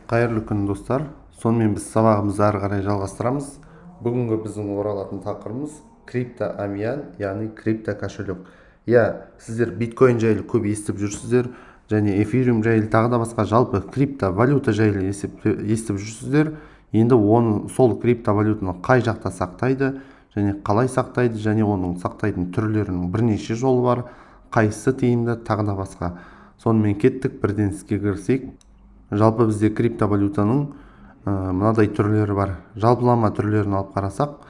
Қайырлы күн, достар! Сонымен, біз сабағымызды ары қарай жалғастырамыз. Бүгінгі біздің оралатын тақырыбымыз крипто әмиян, яғни крипто кошелек. Иә, сіздер биткоин жайлы көп естіп жүрсіздер және эфириум жайлы, тағы да басқа, жалпы криптовалюта жайлы естіп жүрсіздер. Енді оны, сол криптовалютаны қай жақта сақтайды және қалай сақтайды және оның сақтайтын түрлерінің бірнеше жолы бар, қайсысы тиімді, тағы да басқа. Сонымен, кеттік, бірден іске кірісейік. Жалпы бізде криптовалютаның мынадай түрлері бар. Жалпылама түрлерін алып қарасақ,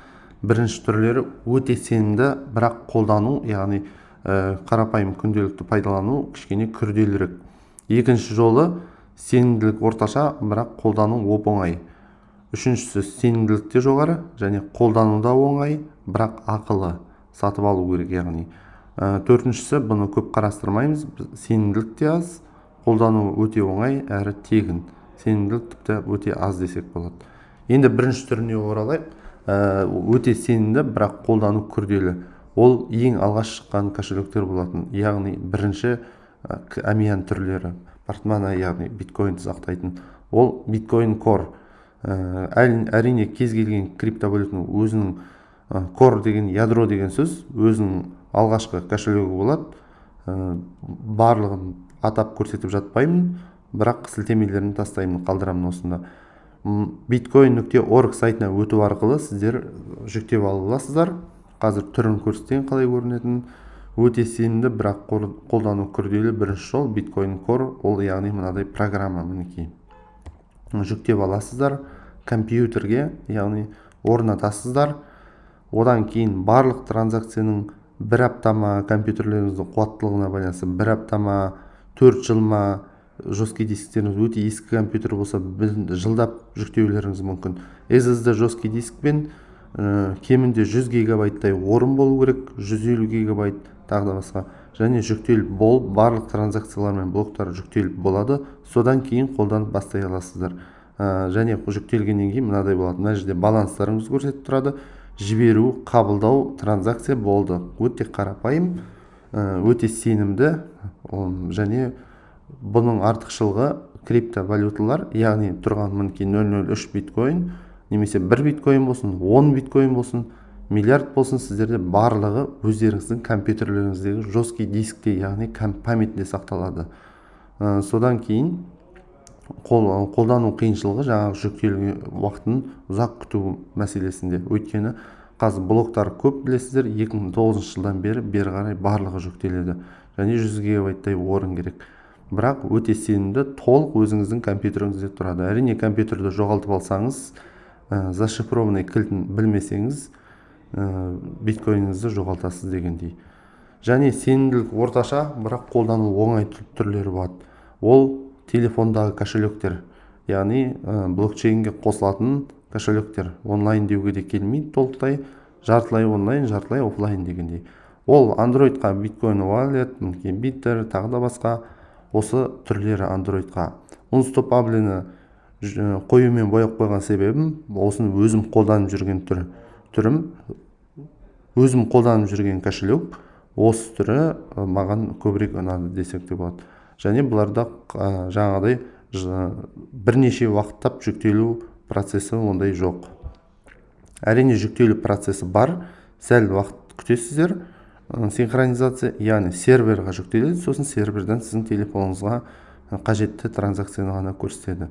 бірінші түрлері өте сенімді, бірақ қолдану, яғни қарапайым күнделікті пайдалану кішкене күрделірек. Екінші жолы сенімділік орташа, бірақ қолдану оп оңай. Үшіншісі сенімділік те жоғары және қолдану да оңай, бірақ ақылы, сатып алу керек яғни. Төртіншісі, бұны көп қарастырмаймыз, сенімділік те аз, қолдану өте оңай әрі тегін, сенімділік тіпті өте аз десек болады. Енді бірінші түріне оралайық. Өте сенімді, бірақ қолдану күрделі. Ол ең алғаш шыққан кошелектер болатын, яғни бірінші әмиян түрлері, портмоне, яғни биткоинді сақтайтын, ол Биткоин Кор. Әрине, кез келген криптовалютаның өзінің, core деген ядро деген сөз, өзінің алғашқы кошелегі болады. Барлығын атап көрсетіп жатпаймын, бірақ сілтемелерін тастаймын, қалдырамын осында. Bitcoin.org сайтына өту арқылы сіздер жүктеп ала аласыздар. Қазір түрін көрсетейін, қалай көрінетінін. Өте сенімді, бірақ қолдану күрделі бірінші жол Биткоин Кор. Ол, яғни, мынадай программа, мінекей, жүктеп аласыздар компьютерге, яғни орнатасыздар. Одан кейін барлық транзакцияның бір апта ма, компьютерлеріңіздің қуаттылығына байланысты бір апта ма, 4 жыл ма, жесткий дисктеріңіз өте ескі компьютер болса, жылдап жүктеулеріңіз мүмкін. SSD жесткий дискпен кемінде 100 гигабайттай орын болу керек, 150 гигабайт, тағы да басқа. Және жүктеліп болып, барлық транзакциялар мен блоктар жүктеліп болады. Содан кейін қолданып бастай аласыздар. Және жүктелгеннен кейін мынадай болады: мына жерде баланстарыңыз көрсетіп тұрады, жіберу, қабылдау, транзакция болды. Өте қарапайым, өте сенімді. Және бұның артықшылығы криптовалюталар, яғни тұрған, мінекей, 0,03 биткоин немесе 1 биткоин болсын, 10 биткоин болсын, миллиард болсын, сіздерде барлығы өздеріңіздің компьютерлеріңіздегі жесткий дискте, яғни памятінде сақталады. Содан кейін қолдану қиыншылығы жаңағы жүктелген уақытын ұзақ күту мәселесінде, өйткені қазір блоктар көп, білесіздер, 2009 жылдан бері қарай барлығы жүктеледі және 100 гигабайттай орын керек. Бірақ өте сенімді, толық өзіңіздің компьютеріңізде тұрады. Әрине, компьютерді жоғалтып алсаңыз, зашифрованный кілтін білмесеңіз, биткоиніңізді жоғалтасыз дегендей. Және сенімділік орташа, бірақ қолдану оңай түрлері болады. Ол телефондағы кошелектер, яғни блокчейнге қосылатын кошелектер. Онлайн деуге де келмейді толықтай, жартылай онлайн, жартылай офлайн дегендей. Ол андроидқа Биткоин Wallet, мінекей, Биттер, тағы да басқа осы түрлері андроидқа. Unstoppable-ні қоюмен бояп қойған себебім, осыны өзім қолданып жүрген түрім, өзім қолданып жүрген кошелек осы түрі маған көбірек ұнады десек те болады. Және бұларда жаңағыдай бірнеше уақыттап жүктелу процесі ондай жоқ. Әрине, жүктелу процесі бар, сәл уақыт күтесіздер, синхронизация, яғни серверға жүктеледі, сосын серверден сіздің телефоныңызға қажетті транзакцияны ғана көрсетеді.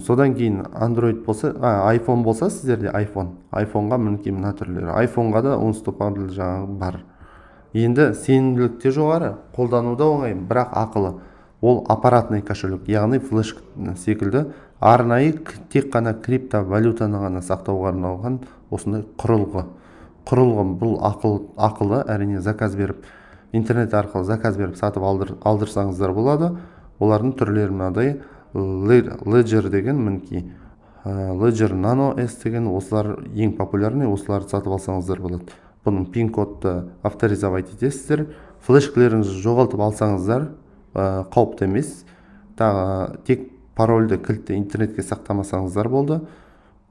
Содан кейін Android болса, iPhone болса, сіздерде iPhone, айфонға, мінекей, мына түрлері. Айфонға да Unstoppable жаңағы бар. Енді сенімділік те жоғары, қолдану да оңай, бірақ ақылы. Ол аппаратный кошелек, яғни флеш секілді арнайы тек қана криптовалютаны ғана сақтауға арналған осындай құрылғы. Бұл ақылы, әрине, заказ беріп, интернет арқылы заказ беріп, сатып алдырсаңыздар болады. Олардың түрлері мынадай: Ledger деген, мінекей, Ledger Nano S деген, осылар ең популярный, осыларды сатып алсаңыздар болады. Бұның пин кодты авторизовать етесіздер. Флешкалеріңізді жоғалтып алсаңыздар, қауіпті емес, тағы тек парольді, кілтті интернетке сақтамасаңыздар болды,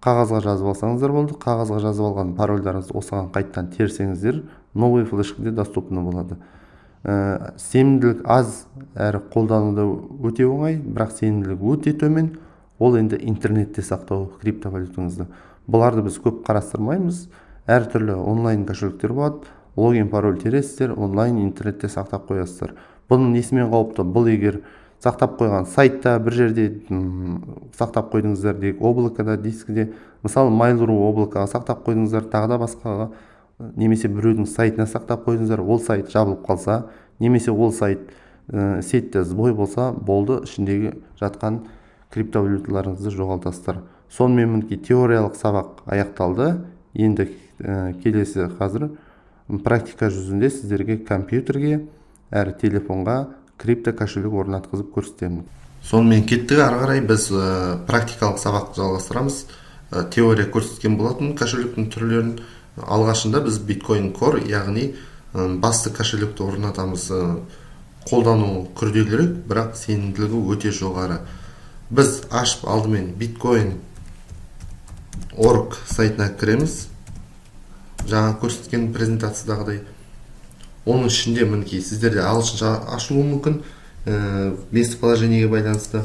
қағазға жазып алсаңыздар болды. Қағазға жазып алған парольдарыңызды осыған қайтадан терсеңіздер, новый флешкеде доступны болады. Сенімділік аз әрі қолдануда өте оңай, бірақ сенімділік өте төмен. Ол енді интернетте сақтау криптовалютаңызды. Бұларды біз көп қарастырмаймыз. Әртүрлі онлайн кошелектер болады, логин, пароль тересіздер, онлайн интернетте сақтап қоясыздар. Бұның несімен қауіпті? Бұл егер сақтап қойған сайтта бір жерде сақтап қойдыңыздар дейік, облакода, дискіде, мысалы, mail.ru облакоға сақтап қойдыңыздар, тағы да басқаға немесе біреудің сайтына сақтап қойдыңыздар, ол сайт жабылып қалса немесе ол сайт сетьте сбой болса, болды, ішіндегі жатқан криптовалюталарыңызды жоғалтасыздар. Сонымен, мінекей, теориялық сабақ аяқталды. Енді келесі қазір практика жүзінде сіздерге компьютерге әрі телефонға крипто кошелек орнатқызып көрсетемін. Сонымен, кеттік ары қарай, біз практикалық сабақты жалғастырамыз. Теория көрсеткен болатын кошелектің түрлерін. Алғашында біз Биткоин Core, яғни басты кошелекті орнатамыз. Қолдану күрделірек, бірақ сенімділігі өте жоғары. Біз ашып, алдымен биткоин org сайтына кіреміз, жаңа көрсеткен презентациядағыдай. Оның ішінде, мінекей, сіздерде ағылшынша ашылуы мүмкін местоположениеге байланысты.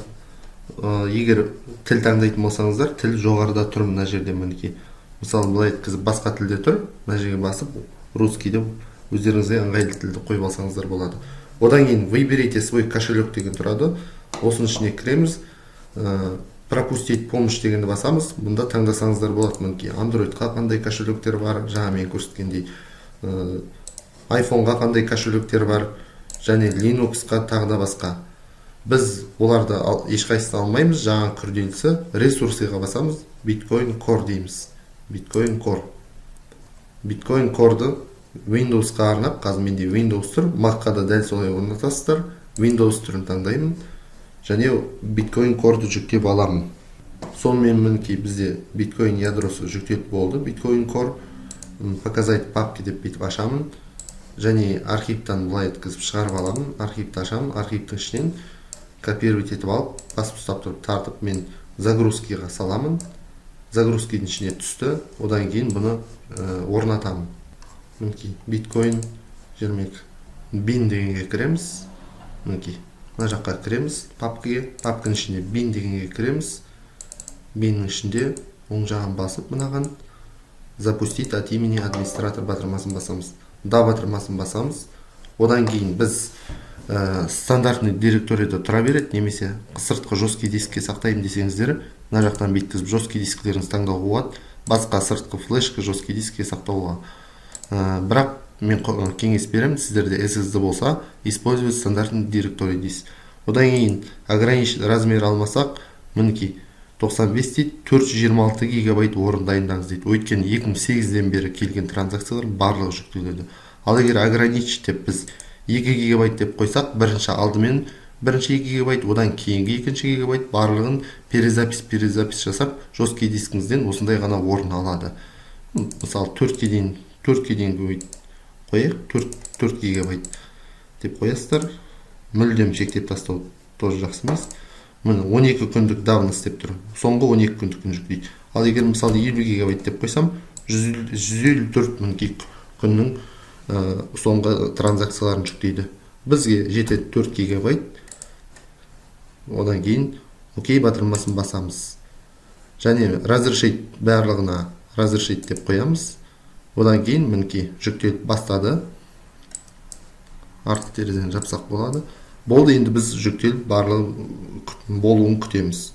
Егер тіл таңдайтын болсаңыздар, тіл жоғарыда тұр, мына жерде, мінекей. Мысалы, былай еткізіп, басқа тілде тұр, мына жерге басып, русский деп өздеріңізге ыңғайлы тілді қойып алсаңыздар болады. Одан кейін «Выберите свой кошелек» деген тұрады, осының ішіне кіреміз. «Пропустить помощь» дегенді басамыз. Бұнда таңдасаңыздар болады, мінекей, андроидқа қандай кошелектер бар, жаңа мен көрсеткендей, айфонға қандай кошелектер бар және Linuxқа, тағы да басқа. Біз оларды ешқайсысын алмаймыз, жаңа күрделісі, «Ресурсыға» басамыз, Биткоин Core дейміз. Биткоин Core, Биткоин Core'ды Windowsқа арнап, қазір менде Windows тұр, Macқа да дәл солай орнатасыздар. Windows түрін таңдаймын және Биткоин Core'ды жүктеп аламын. Сонымен, мінекей, бізде биткоин ядросы жүктеліп болды, Биткоин Core. «Показать папки» деп бүйтіп ашамын және архивтан былай еткізіп шығарып аламын. Архивті ашамын, архивтің ішінен копировать етіп алып, басып ұстап тұрып тартып, мен загрузкиға саламын. Загрузкидің ішіне түсті. Одан кейін бұны орнатамын. Мінекей, биткоин 22 bin дегенге кіреміз. Мінекей, мына жаққа кіреміз папкаге, папканың ішінде bin дегенге кіреміз. Binнің ішінде оң жағын басып, мынаған «Запустить от имени администратора» батырмасын басамыз, «Да» батырмасын басамыз. Одан кейін біз стандартный директорияда тұра береді немесе сыртқы жесткий дискке сақтаймын десеңіздер, мына жақтан бүйткізіп жесткий дискілеріңізді таңдауға болады, басқа сыртқы флешка, жесткий дискке сақтауға. Бірақ мен кеңес беремін, сіздерде SSD болса, «Использовать стандартный директорий» дейсіз. Одан кейін ограничить размер алмасақ, мінекей, 95 дейді, 426 гигабайт орын дайындаңыз дейді, өйткені 2008-ден бері келген транзакциялар барлығы жүктеледі. Ал егер ограничить деп біз 2 гигабайт деп қойсақ, бірінші алдымен бірінші 2 гигабайт, одан кейінгі екінші гигабайт, барлығын перезапись, перезапись жасап, жесткий дискіңізден осындай ғана орын алады. Мысалы, 4-ке дейін қояйық, 4 гигабайт деп қоясыздар. Мүлдем шектеп тастау тоже жақсы емес. Міне, 12 күндік давность деп тұр, соңғы 12 күндікін жүктейді. Ал егер, мысалы, 50 гигабайт деп қойсам, 154 мың гиг күннің соңғы транзакцияларын жүктейді. Бізге жетеді 4 гигабайт. Одан кейін «Окей» батырмасын басамыз және «Разрешить», барлығына «Разрешить» деп қоямыз. Одан кейін, мінекей, жүктеліп бастады. Артқы терезені жапсақ болады. Болды, енді біз жүктеліп барлығы болуын күтеміз.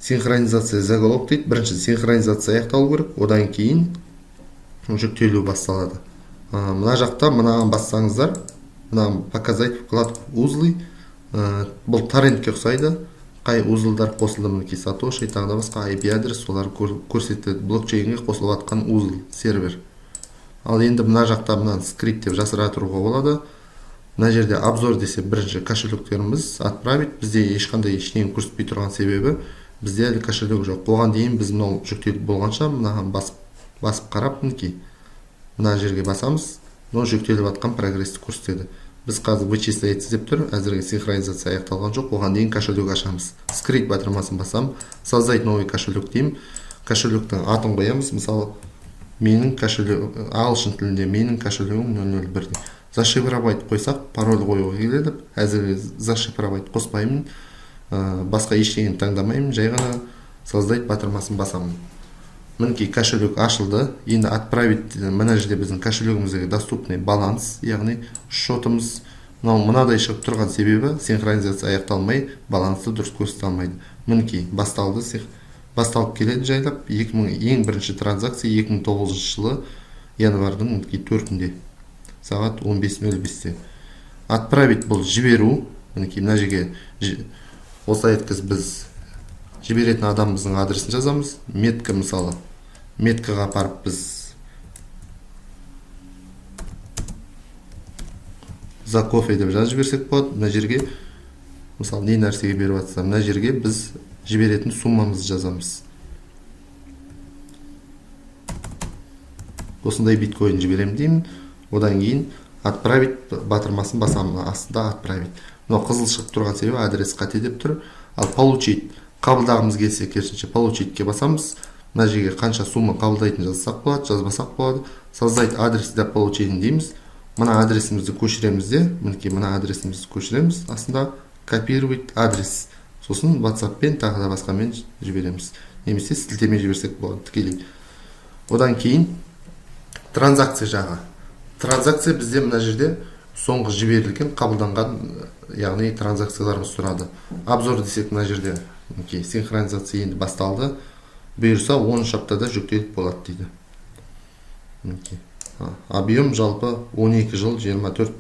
Синхронизация заголовок дейді. Бірінші синхронизация аяқталу керек, одан кейін жүктелу басталады. Мына жақта мынаған бассаңыздар, мына «Показать вкладку узлы», бұл торрентке ұқсайды. Қай узелдар қосылды, мінекей, сатоши, тағы да басқа, IP адрес, солар көрсетеді, блокчейнге қосылып жатқан узел, сервер. Ал енді мына жақта мынаны «Скрыть» деп жасыра тұруға болады. Мына жерде «Обзор» десе, бірінші кошелектеріміз, «Отправить». Бізде ешқандай ештеңе көрсетпей тұрған себебі, бізде әлі кошелек жоқ. Оған дейін біз мынау жүктеліп болғанша мынаған басып басып қарап, мінекей, мына жерге басамыз, мынау жүктеліп жатқан прогрессті көрсетеді. Біз қазір «Вычисляется» деп тұр, әзірге синхронизация аяқталған жоқ. Оған дейін кошелек ашамыз. «Скрыть» батырмасын басамын, «Создать новый кошелек» деймін. Кошелектің атын қоямыз, мысалы, менің кошелек, ағылшын тілінде менің кошелегім 001. Зашифровать қойсақ, пароль қоюға келеді. Әзірге зашифровать қоспаймын, басқа ештеңені таңдамаймын, жай ғана создать батырмасын басамын. Мінекей, кошелек ашылды. Енді отправить. Мына жерде біздің кошелегіміздегі доступный баланс, яғни счетымыз. Мынау мынадай шығып тұрған себебі синхронизация аяқталмай, балансты дұрыс көрсете алмайды. Мінекей, басталды, басталып келеді жайлап. 2000 ең бірінші транзакция 2009 жылы январьдың, мінекей, 4-інде сағат 15:05-те. Отправить — бұл жіберу. Мінекей, мына жерге осылай еткізіп біз жіберетін адамымыздың адресін жазамыз. Метка, мысалы, меткаға апарып біз «за кофе» деп жазып жіберсек болады. Мына жерге, мысалы, не нәрсеге беріп жатса, мына жерге біз жіберетін суммамызды жазамыз. Осындай биткоин жіберемін деймін. Одан кейін отправить батырмасын басамын. Астында отправить. Мынау қызыл шығып тұрған себебі адрес қате деп тұр. Ал получить, қабылдағымыз келсе, керісінше, получитьке басамыз. Мына жерге қанша сумма қабылдайтынын жазсақ болады, жазбасақ болады. Создать адрес для получения дейміз. Мына адресімізді көшіреміз де, мінекей, мына адресімізді көшіреміз. Астында копировать адрес. Сосын WhatsAppпен, тағы да басқамен жібереміз немесе сілтеме жіберсек болады тікелей. Одан кейін транзакция жағы. Транзакция бізде мына жерде соңғы жіберілген, қабылданған, яғни транзакцияларымыз тұрады. Обзор десек, мына жерде, мінекей, синхронизация енді басталды, бұйырса, 13 аптада жүктеліп болады дейді. Мінекей, объем жалпы 12 жыл 24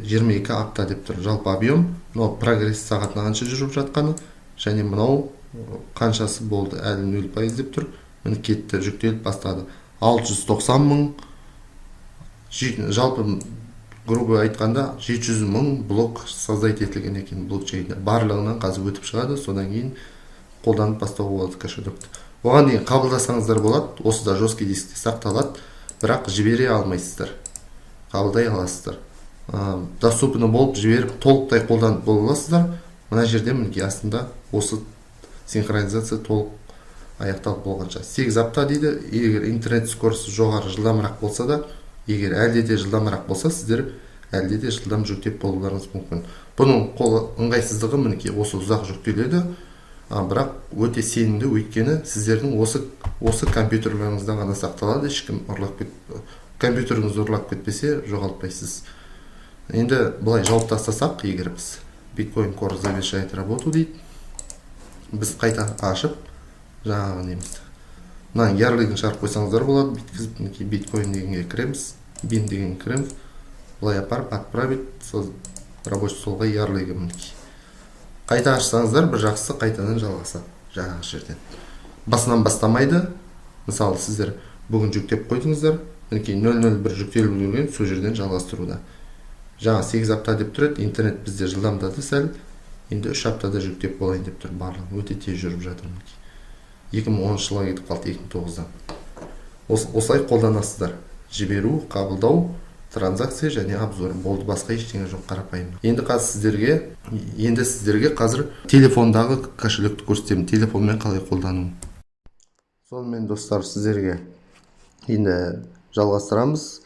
22 апта деп тұр. Жалпы объем мынау, прогресс сағатына қанша жүріп жатқаны және мынау қаншасы болды, әлі 0% деп тұр. Міне, кетті, жүктеліп бастады. 690 мың, жалпы, грубо айтқанда, 700 мың блок создать етілген екен блокчейнде. Барлығынан қазір өтіп шығады, содан кейін қолданып бастауға болады кошелекті. Оған дейін қабылдасаңыздар болады, осы да жесткий дискте сақталады, бірақ жібере алмайсыздар. Қабылдай аласыздар, доступны болып, жіберіп, толықтай қолданып бола аласыздар. Мына жерде, мінекей, астында осы синхронизация толық аяқталып болғанша 8 апта дейді. Егер интернет скорости жоғары, жылдамырақ болса да, егер әлде де жылдамырақ болса, сіздер әлде де жылдам жүктеп болуларыңыз мүмкін. Бұның қол ыңғайсыздығы, мінекей, осы ұзақ жүктеледі, бірақ өте сенімді, өйткені сіздердің осы компьютерлеріңізде ғана сақталады. Ешкім ұрлап кет, компьютеріңізді ұрлап кетпесе, жоғалтпайсыз. Енді былай жауып тастасақ, егер біз Bitcoin Core завершает работу дейді, біз қайта ашып, жаңағы немізді, мынаның ярлыгын шығарып қойсаңыздар болады бүйткізіп. Мінекей, биткоин дегенге кіреміз, бин дегенге кіреміз, былай апарып отправить рабочий столға ярлыгы. Мінекей, қайта ашсаңыздар, бір жақсысы, қайтадан жалғасады жаңағы жерден, басынан бастамайды. Мысалы, сіздер бүгін жүктеп қойдыңыздар, мінекей, 001 жүктеліп үлгерген, сол жерден жалғастыруда. Жаңа 8 апта деп тұр еді, интернет бізде жылдамдады сәл, енді 3 аптада жүктеп болайын деп тұр. Барлығы өте тез жүріп жатыр. Мінекей, 2010 жылға кетіп қалды 2009-дан. Осылай қолданасыздар: жіберу, қабылдау, транзакция және обзор. Болды, басқа ештеңе жоқ, қарапайым. Енді сіздерге қазір телефондағы кошелекті көрсетемін, телефонмен қалай қолдану. Сонымен, достар, сіздерге енді жалғастырамыз.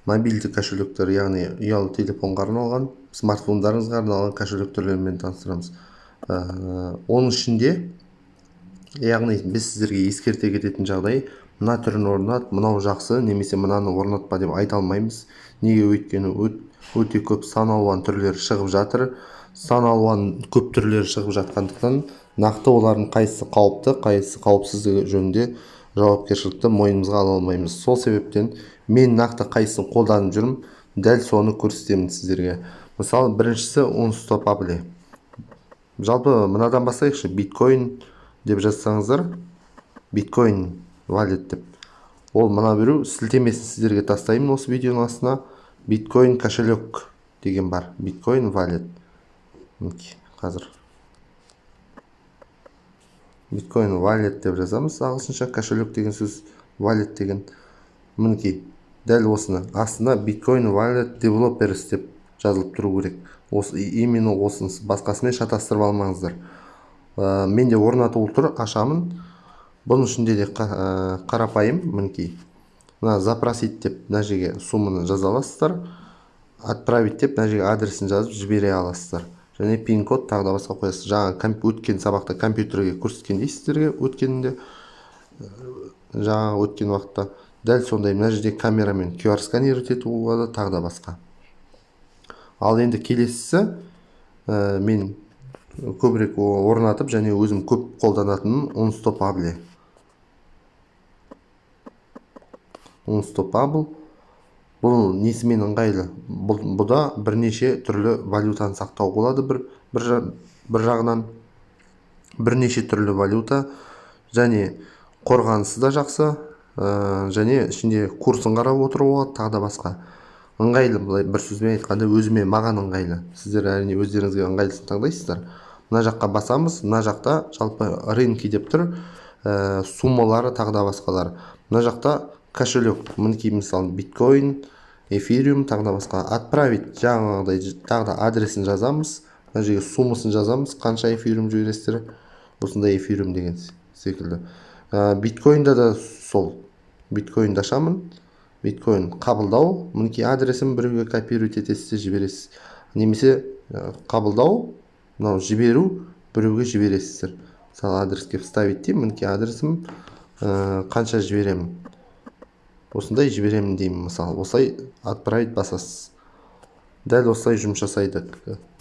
Мобильді кошелектер, яғни ұялы телефонға арналған, смартфондарыңызға арналған кошелек түрлерімен таныстырамыз. Оның ішінде, яғни біз сіздерге ескерте кететін жағдай: мына түрін орнат, мынау жақсы немесе мынаны орнатпа деп айта алмаймыз. Неге? Өйткені өте көп, сан алуан түрлері шығып жатыр. Сан алуан көп түрлері шығып жатқандықтан, нақты олардың қайсысы қауіпті, қайсысы қауіпсіздігі жөнінде жауапкершілікті мойнымызға ала алмаймыз. Сол себептен мен нақты қайсысын қолданып жүрмін, дәл соны көрсетемін сіздерге. Мысалы, біріншісі Unstoppable. Жалпы мынадан бастайықшы. Биткоин деп жазсаңыздар, биткоин wallet деп, ол мына біреу. Сілтемесін сіздерге тастаймын осы видеоның астына. Биткоин кошелек деген бар, биткоин wallet. Мінекей, қазір биткоин wallet деп жазамыз. Ағылшынша кошелек деген сөз, wallet деген. Мінекей, дәл осыны астына Bitcoin Wallet Developers деп жазылып тұру керек. Осы, именно осыны, басқасымен шатастырып алмаңыздар. Менде орнатулы тұр, ашамын. Бұның ішінде де қарапайым, мінекей. Мына «Запросить» деп мына жерге сумманы жаза аласыздар, «Отправить» деп мына жерге адресін жазып жібере аласыздар және пин код, тағы да басқа қоясыз. Жаңа өткен сабақта компьютерге көрсеткендей сіздерге өткенінде, жаңағы өткен уақытта дәл сондай мына жерде камерамен QR сканировать етуге болады, тағы да басқа. Ал енді келесісі, мен көбірек орнатып және өзім көп қолданатыным Unstoppable. Unstoppable бұл несімен ыңғайлы? Бұл бұда бірнеше түрлі валютаны сақтауға болады. Бір жағынан бірнеше түрлі валюта және қорғанысы да жақсы, және ішінде курсын қарап отыруға болады, тағы да басқа. Ыңғайлы, былай бір сөзбен айтқанда, өзіме, маған ыңғайлы. Сіздер, әрине, өздеріңізге ыңғайлысын таңдайсыздар. Мына жаққа басамыз. Мына жақта жалпы «Рынки» деп тұр, суммалары, тағы да басқалар. Мына жақта кошелек, мінекей, мысалы, биткоин, эфириум, тағы да басқа. «Отправить», жаңағыдай тағы да адресін жазамыз, мына жерге суммасын жазамыз, қанша эфириум жібересіздер, осындай эфириум деген секілді. Биткоинда да сол, биткоинді ашамын. Биткоин қабылдау, мінекей, адресін біреуге копировать етесіз де жібересіз немесе қабылдау, мынау жіберу, біреуге жібересіздер. Мысалы, адреске «Вставить» деймін, мінекей, адресім, қанша жіберемін, осындай жіберемін деймін, мысалы. Осылай «Отправить» басасыз. Дәл осылай жұмыс жасайды,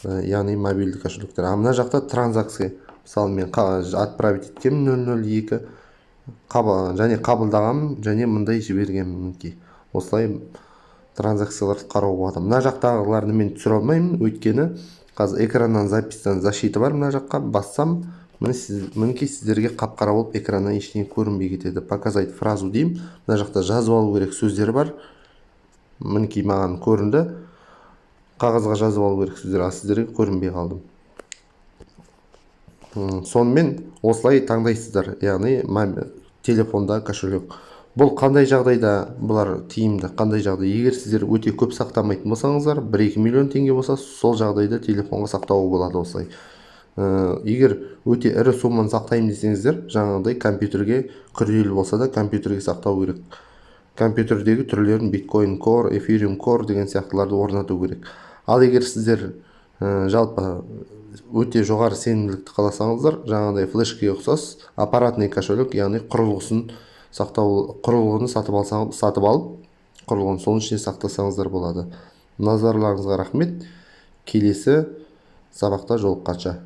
яғни мобильді кошелектер. А мына жақта транзакция, мысалы, мен отправить еткенмін 002 және қабылдағанмын және мындай жібергенмін. Мінекей, осылай транзакцияларды қарауға болады. Мына жақтағыларды мен түсіре алмаймын, өйткені қазір экраннан, записьтан защита бар. Мына жаққа бассам, міне, мінекей, сіздерге қап қара болып экраннан ештеңе көрінбей кетеді. «Показать фразу» деймін. Мына жақта жазып алу керек сөздер бар. Мінекей, маған көрінді, қағазға жазып алу керек сөздер, ал сіздерге көрінбей қалды. Сонымен осылай таңдайсыздар, яғни телефонда кошелек. Бұл қандай жағдайда бұлар тиімді? Қандай жағдай? Егер сіздер өте көп сақтамайтын болсаңыздар, 1-2 миллион теңге болса, сол жағдайда телефонға сақтауға болады осылай. Егер өте ірі сумманы сақтаймын десеңіздер, жаңағыдай компьютерге, күрделі болса да, компьютерге сақтау керек. Компьютердегі түрлерін, биткоин кор, эфириум кор деген сияқтыларды орнату керек. Ал егер сіздер жалпы өте жоғары сенімділікті қаласаңыздар, жаңағыдай флешкеге ұқсас аппаратный кошелек, яғни құрылғысын сақтау, құрылғыны сатып алсаң, сатып алып, құрылғыны соның ішіне сақтасаңыздар болады. Назарларыңызға рахмет, келесі сабақта жолыққанша.